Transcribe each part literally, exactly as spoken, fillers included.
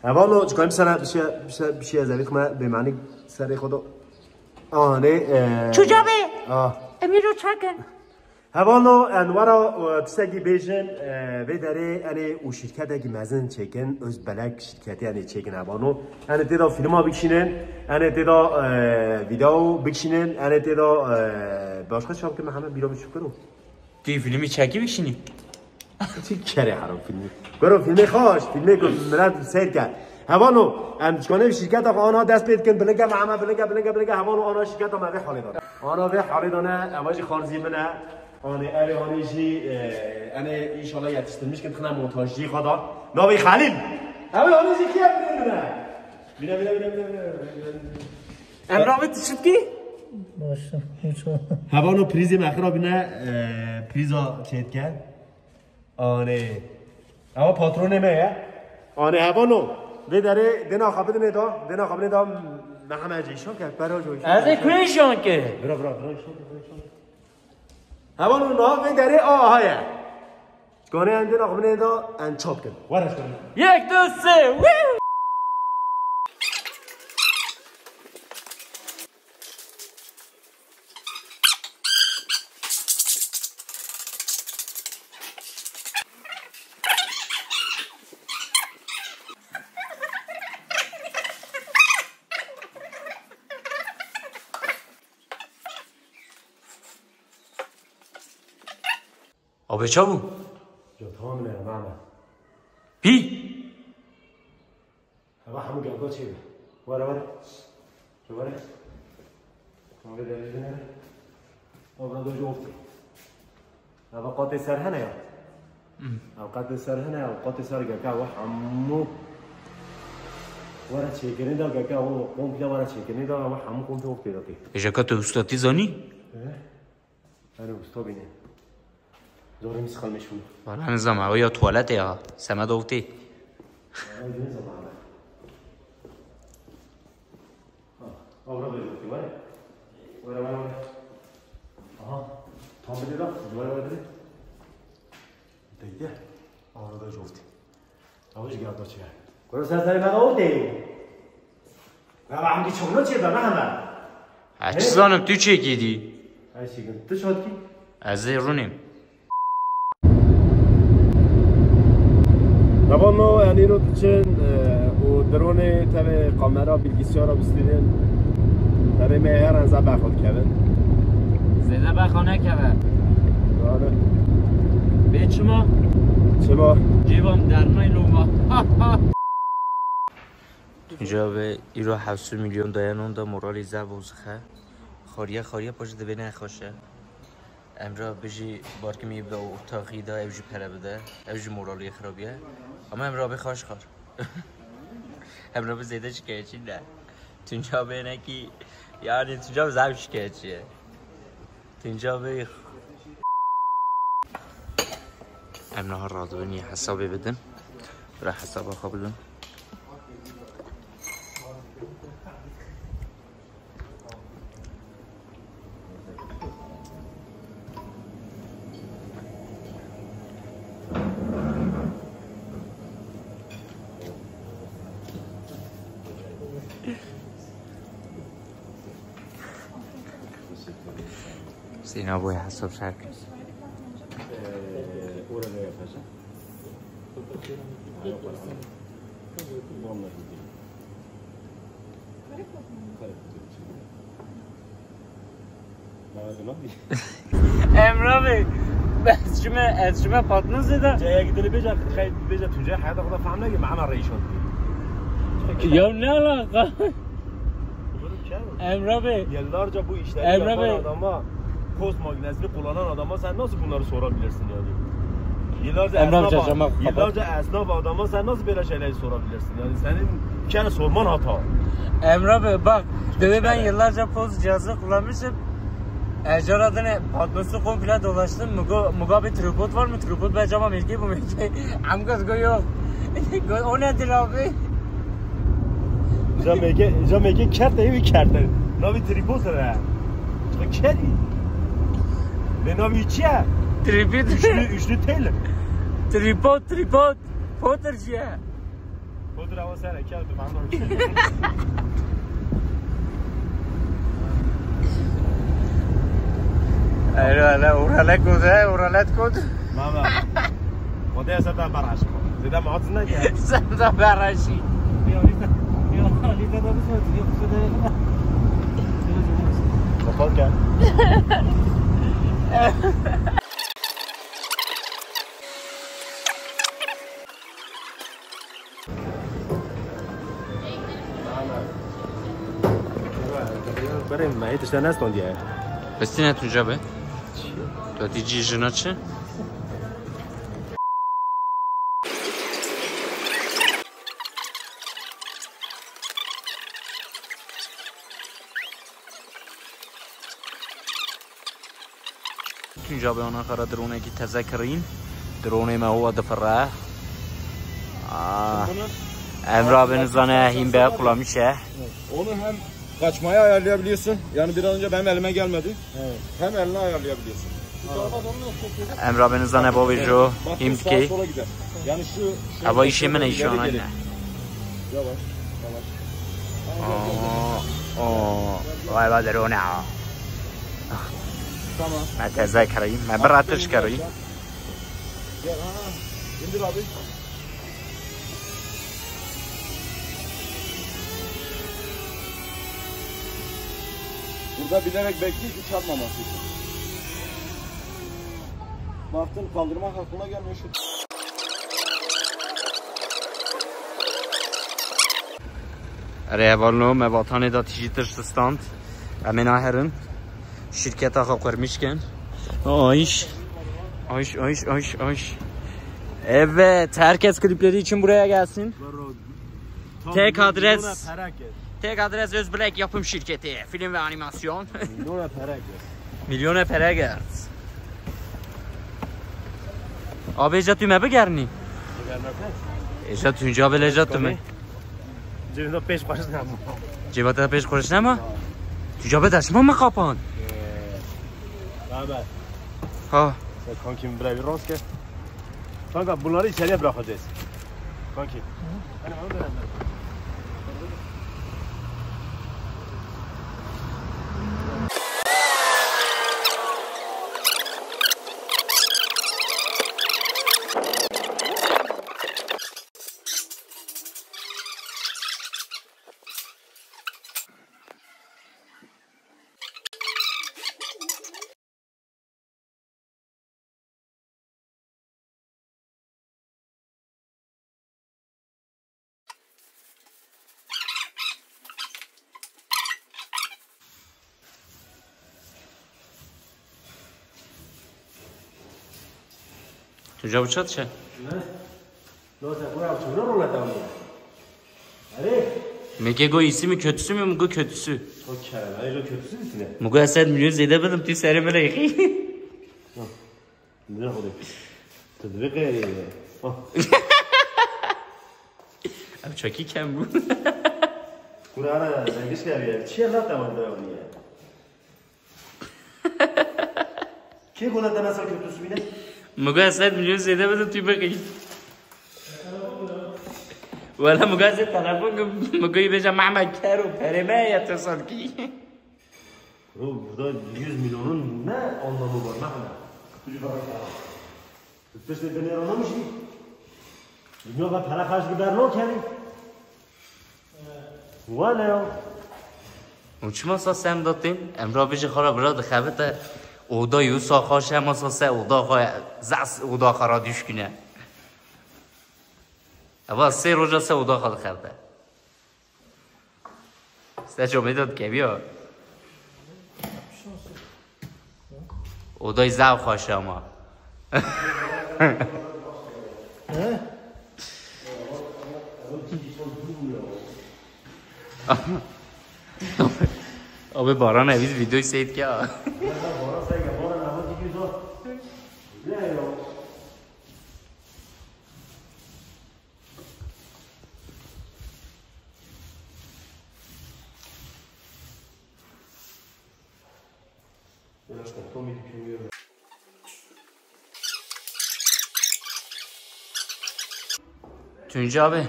Hevalo, çikayım sana bir şey, bir şey, bir şey yazayım. Bê mani serê xwe do. Anê, e, Çocuğa be. Ah. Emîro çakin. Hevalo, en wara, e, tiştekî bêjin, e, vê derê, enê û şirketekî mezin çêkin, Özbelek şirketi, enê çêkin hevano. Enê têda filma bikişînin, enê têda, e, video bikişînin, enê têda, e, başka çap ki Mehmet bîra biçûk kiro. Tu filmî çekî bikişînî? Çi kerê herim filmî. Goro filmê xaş, filmê ku milet seyr ke. Hevano, em çikanê şirketa xwe ana dest pê dikin, bilinge me heme, bilinge, bilinge, bilinge, hevano ana şirketa me vê halê dane. Ana vê halê dane, eva jî xarzî min e. Anê, erê, anê jî, e, enê inşallah yetiştirmiş kin xine montajcî xwe da. Navê Xelîl. Ew anê jî kiye bîne bîne. Bîne, bîne, bîne, bîne, bîne, bîne, bîne. Emrah Bey, tu çipkî? Baş, uço. Hevano prîzê me xira bîne, e, prîza çêtke. Anê. Ewa patronê me ye. Anê hevano. Vê derê dêna xwe bidinê da, dêna xwe bidinê da, me heme cî şan ke, pera jo. Ez ê ku jî şan ke? Bira, bira, bira, şan ke, bira, şan ke. Hevano na vê derê a aha ye. Kanê em dêna xwe bidinê da, em çap kin. Were şan. Yek, du, sê, woo! Abi çabuk. Ya tamam ne, mama. Pi? Heva hemû gelda çê be. Were, were. Ji were. Hemû gelda çê be. Abra do ji oftê. Heva qatê ser hene ya. Hmm. Ev qatê ser hene ya, qatê ser geke ew hemû. Were çêkirinê da geke ew komple were çêkirinê da ew hemû komple oftê da tê. Êjeka tu ustatî zanî? He? Erê usta bîne. Zorê min sixelmiş bû. Wala nizam, ew ya tuwaletê ya. Semed oftê. Wala nizam abi. Ha, abra bê oftê, were. Were, were, were. Aha. Tam bide da. Were, were, were. Deyde. Abra da oftê. Ew jî gelda çi ye? Kuro ser serê me de oftê. Ya, em dî çomno çê de, ne heme? Ha, çi zanim tu çêkî dî? Ay, çêkin, tu çot kî? Ez ê rûnêm. Hevalno, em îro diçin, e, û dronê tevê kamera, bilgisayara bistînin. Tevê me her en zehbexo dikevin. Zêde bexa nekeve. Doğru. Bê çima? Çima? Cêva min dernay loma. Tunca ve îro heft sed milyon dayanon da moralî zehf û zixe. Xariye xariye paşê divê nexweş e. Emra bijî barkimî bi ortaxî da ev jî pere bide. Ev jî moralî xirabî ye. Ama Emra bê xaş xar. Emra bi zêde şikayetçî ne. Tunca bê nekî, yani Tunca bi zehf şikayetçî ye. Tênca vê. Em niha radibin yê hesabê bidin. Bira hesaba xwe bidin. Sina boya hesap şarkı. Emre abi, ez çime, ez çime patmaz da. Caya gidene beca, xey, beca Tuncay hayata kadar fahmına ki mahana reyşon. Ya ne alaka? Emre abi. Yıllarca bu işleri Emre yapan abi. Adama, post makinesini kullanan adama sen nasıl bunları sorabilirsin yani? Yıllarca Emre abi, esnaf, yıllarca esnaf adama sen nasıl böyle şeyleri sorabilirsin? Yani senin bir kere sorman hata. Emre abi bak, dedi ben yıllarca post cihazı kullanmışım. Ecara dene Patnos'u komple dolaştım. Mugo, Mugo abi tripod var mı? Tripod be cama milki bu milki. Amgaz go yok. Go, o nedir abi? Cameke, cameke kerte evi kerte. Navi tripod sere. Keri. Ne navi çiye? Tripod. Üçlü, üçlü tel. Tripod, tripod. Potter çiye? Xwe dirawa ser eke, tu bana. Alo, alo, uralet kod, he, uralet kod. Mama. Xwedê ez te beraşim. Zêde mi aciz neke. Sen de beraşî. Ya, lîte, ya, lîte de bisoz, yok, şurada. Kapat gel. Berê me hê tişte nestandiye. Bistine tu cabe. Tu tî cî jina çi? Tunca be ana xara dronekî teze kirîn. Dronê me wa difire. Ah. Emra bin zane hîn be kulamiş e. Onu hem kaçmaya ayarlayabiliyorsun. Yani biraz önce benim elime gelmedi. Evet. Hem eline ayarlayabiliyorsun. Emra bin zane bavê jo hîn dikey. Sola gider. Yani şu, şu Eva işê min e, işê ana ne? Yavaş, yavaş. Oo, oo. Vay vay, drone ha. Tamam. Me teze kirî, me bira tişt kirî. Gel, ha, ha. İndir abi. Burada bilerek bekliyor ki çarpmaması için. Baktın kaldırmak aklına gelmiyor şu. Erê hevalno, me vatanê da tijî tişt stand. Em ê naherin. Şirketa xwe kurmiş kin. Ayş. Ayş, ayş, ayş, ayş. Evet, herkes klipleri için buraya gelsin. Tek adres. Tek adres Özbilek Yapım Şirketi. Film ve animasyon. Milyona pere gert. Milyona pere gert. Abi, êca tu me bigernî? Êca tu, ca bile êca tu me. Cebimde beş kuruş ne ama? Cebimde beş kuruş ne ama? Tu ca be deşma me kapan. Ee, Mehmet. Ha. Sen kankim bire bir rast gel. Kanka, bunları içeriye bırakacağız. Kanki. Hani onu da Tu ca uçat çe? Ne? Lo, sen koy abi, çevre rola tamam. Erê. Me ke go iyisi mi kötüsü mü, mi go kötüsü? O kerem, erê, lo kötüsü müsüne? Mi go esed milyon zêde bidim, tu serê min re yıkayı. Bira xwedê. Tu divê qey. Ev çekî kem bû. Kurana zengiş geldi ya. Çiye lan tamam da ya. Kê gona te mesela kötüsü bine? Muga sed milyon zêde bide tu bixî. Wala muga zê telefon, muga bêje Mehmet Kero, perê me ya te sankî. Bro, burada yüz milyonun ne anlamı var, ne kadar? Kutucu para para. Tutuşta beni aramışsın. Dünya ve para karşı bir berlo kendi. Wala ya. Û çima sa sem datin? Emra bêje xara bira dixebite. Oda yu sa xaş hema sa se oda xwe zas oda xara düşküne. Eva sê roja se oda xwe dixebite. Ste çomê de dikeviya. Odayê zaf xweş e ama. He? Abi Baran evî videoyê seyr ke. Tunca abi,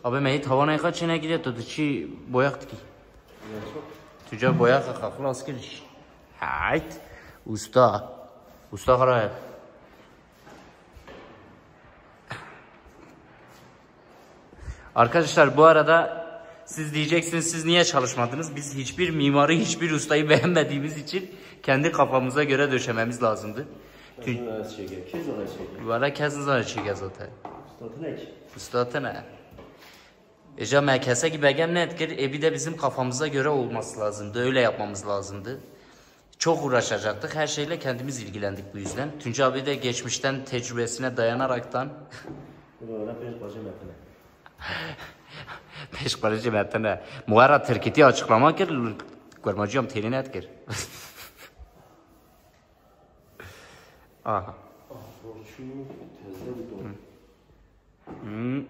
Abi me hît havanê xwe çênekiriye, tu diçî boyax dikî. Tu ca boyaxa xwe xilas kiriş. Hayt. Usta. Usta xwe. Arkadaşlar, bu arada siz diyeceksiniz, "Siz niye çalışmadınız?" Biz hiçbir mimarı, hiçbir ustayı beğenmediğimiz için kendi kafamıza göre döşememiz lazımdı. Tün- Kesin zana çeker, kesin zana çeker. Valla kesin zana çeker zaten. Ustatı ne ki? Ustatı ne? E, ja me kesekî begem nedikir, e, bir de bizim kafamıza göre olması lazımdı, öyle yapmamız lazımdı. Çok uğraşacaktık, her şeyle kendimiz ilgilendik bu yüzden. Tuncay abi de geçmişten tecrübesine dayanaraktan Bunu öyle pêş bacı metine. Pêş xwarê jê me tine. Muharra Tirkîtî açıklama kir, Kurmancî em têlê nedikir. Aha. Ah, borçlu tezde bu doğru. Hmm.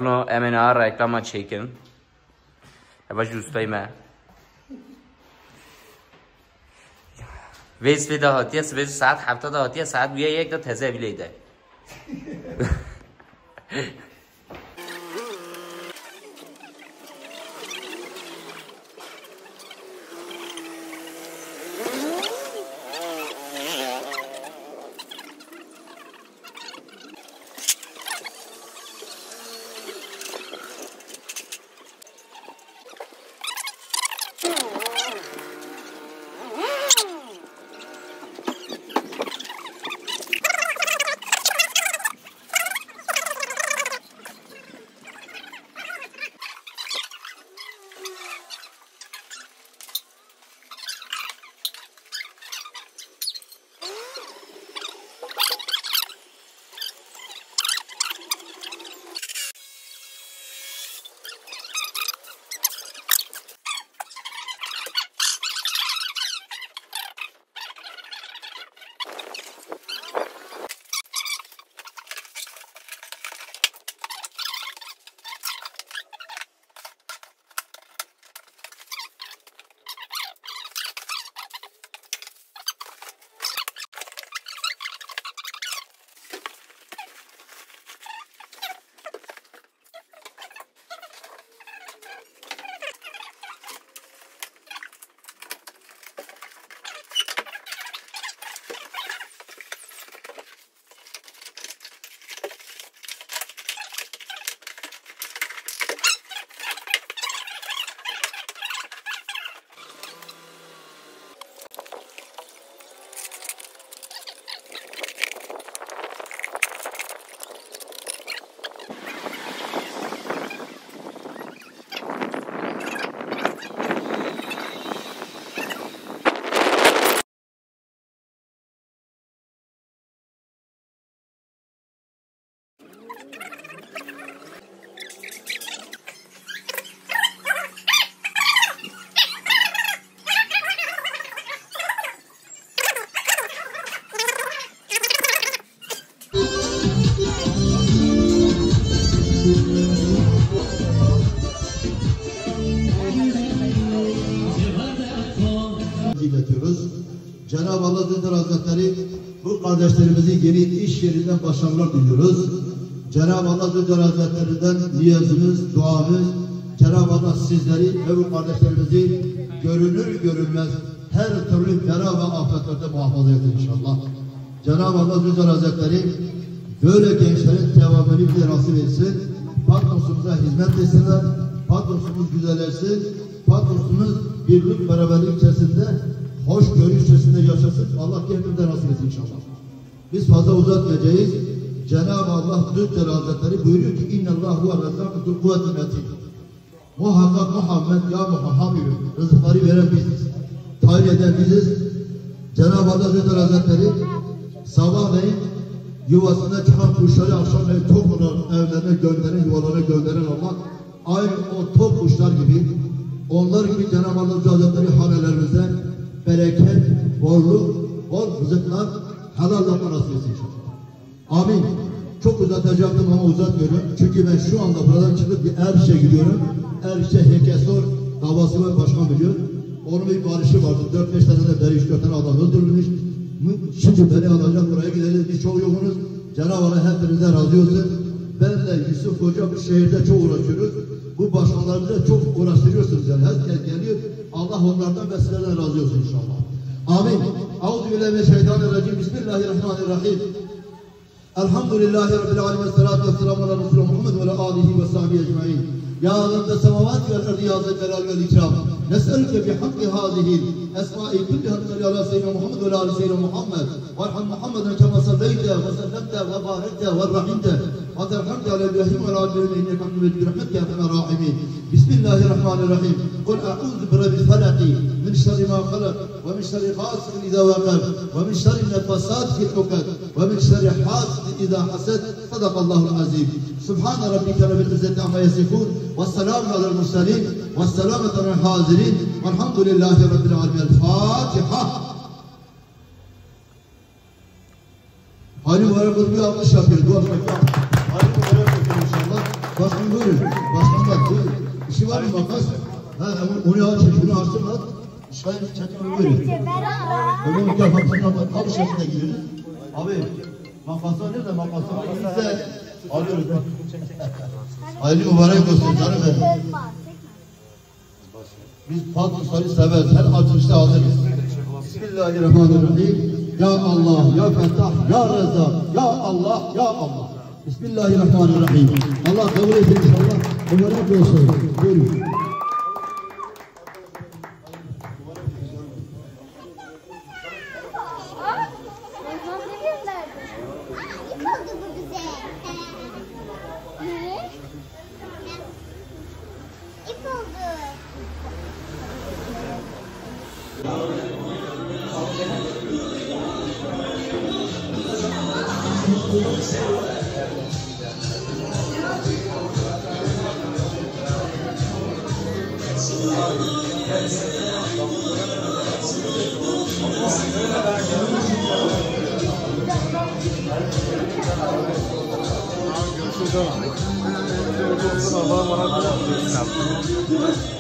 No, em ê niha reklama çêkin. Eva jî ustayê me. Vê sibê de hatiye, sibê saet hefta de hatiye, saet bûye yek de teze evî lê de. Iletiyoruz. Cenab-ı Allah Zülcelal Hazretleri bu kardeşlerimizi yeni iş yerinden başarılar diliyoruz. Cenab-ı Allah Zülcelal Hazretlerinden niyazımız, duamız, Cenab-ı Allah sizleri ve bu kardeşlerimizi görünür görünmez her türlü bela ve afetlerde muhafaza etsin inşallah. Cenab-ı Allah Zülcelal Hazretleri böyle gençlerin devamını bize nasip etsin. Patnosumuza hizmet etsinler. Patnosumuz güzelleşsin. Patnosumuz birlik beraberlik içerisinde, hoşgörü içerisinde yaşasın. Allah hepimize nasip etsin inşallah. Biz fazla uzatmayacağız. Cenab-ı Allah Zülcelal Hazretleri buyuruyor ki, "İnnallah huve rezzâku zul kuvvetil metin." Muhakkak Muhammed, ya Muhammed, Habibim, rızıkları veren biziz. Tayin eden biziz. Cenab-ı Allah Zülcelal Hazretleri sabahleyin yuvasından çıkan kuşları akşamleyin tok olarak evlerine gönderen, yuvalarına gönderen Allah, aynı o tok kuşlar gibi, onlar gibi Cenab-ı Allah Zülcelal Hazretleri hanelerimize bereket, bolluk, bol rızıklar, helal lokma nasip etsin inşallah. Amin. Çok uzatacaktım ama uzatmıyorum. Çünkü ben şu anda buradan çıkıp bir Erciş'e gidiyorum. Erciş'e H K Sor davası var, başkan biliyor. Onun bir barışı vardı. Dört beş tane de beri, üç dört tane adam öldürülmüş. Şimdi beni alacak, buraya gideceğiz. Biz çok yoğunuz. Cenab-ı Allah hepinizden razı olsun. Ben de Yusuf Hoca bu şehirde çok uğraşıyoruz. Bu başkanlarımız da çok uğraştırıyorsunuz yani. Herkes geliyor. Allah onlardan ve sizlerden razı olsun inşallah. Amin. Euzu billahi mineşşeytanirracim. Bismillahirrahmanirrahim. الحمد لله رب العالمين، والصلاة والسلام على رسول محمد وعلى آله وصحبه أجمعين. يا رب السماوات والأرض، يا ذا الجلال والإكرام، نسألك بحق هذه الأسماء كلها الصلاة على سيدنا محمد وعلى آل سيدنا محمد، وارحم محمدا كما صليت وسلمت وباركت ورحمت وترحمت على إبراهيم وعلى آل إبراهيم إنك حميد مجيد برحمتك يا أرحم الراحمين. بسم الله الرحمن الرحيم. قل أعوذ برب الفلق، من شر ما خلق، ومن شر غاسق إذا وقب، ومن شر النفاثات في العقد، ومن شر حاسد إذا حسد. صدق الله العظيم. سبحان ربك رب العزة عما يصفون، والسلام على المرسلين، والسلامة على الحاضرين، والحمد لله رب العالمين. الفاتحة. Hayırlı mübarek olsun, bir alkış yapıyoruz. Bu akşam hayırlı mübarek olsun inşallah. Başkanım buyurun. Başkanım bak, buyurun. İşi var mı makas? Ha, onu, onu al, çek, bunu açsın, al. Şahin çetin buyurun. Öbür mükafat, şuna bak, alkış yapın da gidelim. Abi, makası nerede makası? Biz de alıyoruz. Hayırlı mübarek olsun canım benim. Biz Fatih Usta'yı severiz. Her açılışta hazırız. Bismillahirrahmanirrahim. Ya Allah, ya Fettah, ya Rezzak, ya Allah, ya Allah. Bismillahirrahmanirrahim. Allah kabul etsin inşallah. Mübarek olsun. Buyurun. Görüşürüz. Allah'a emanet olun.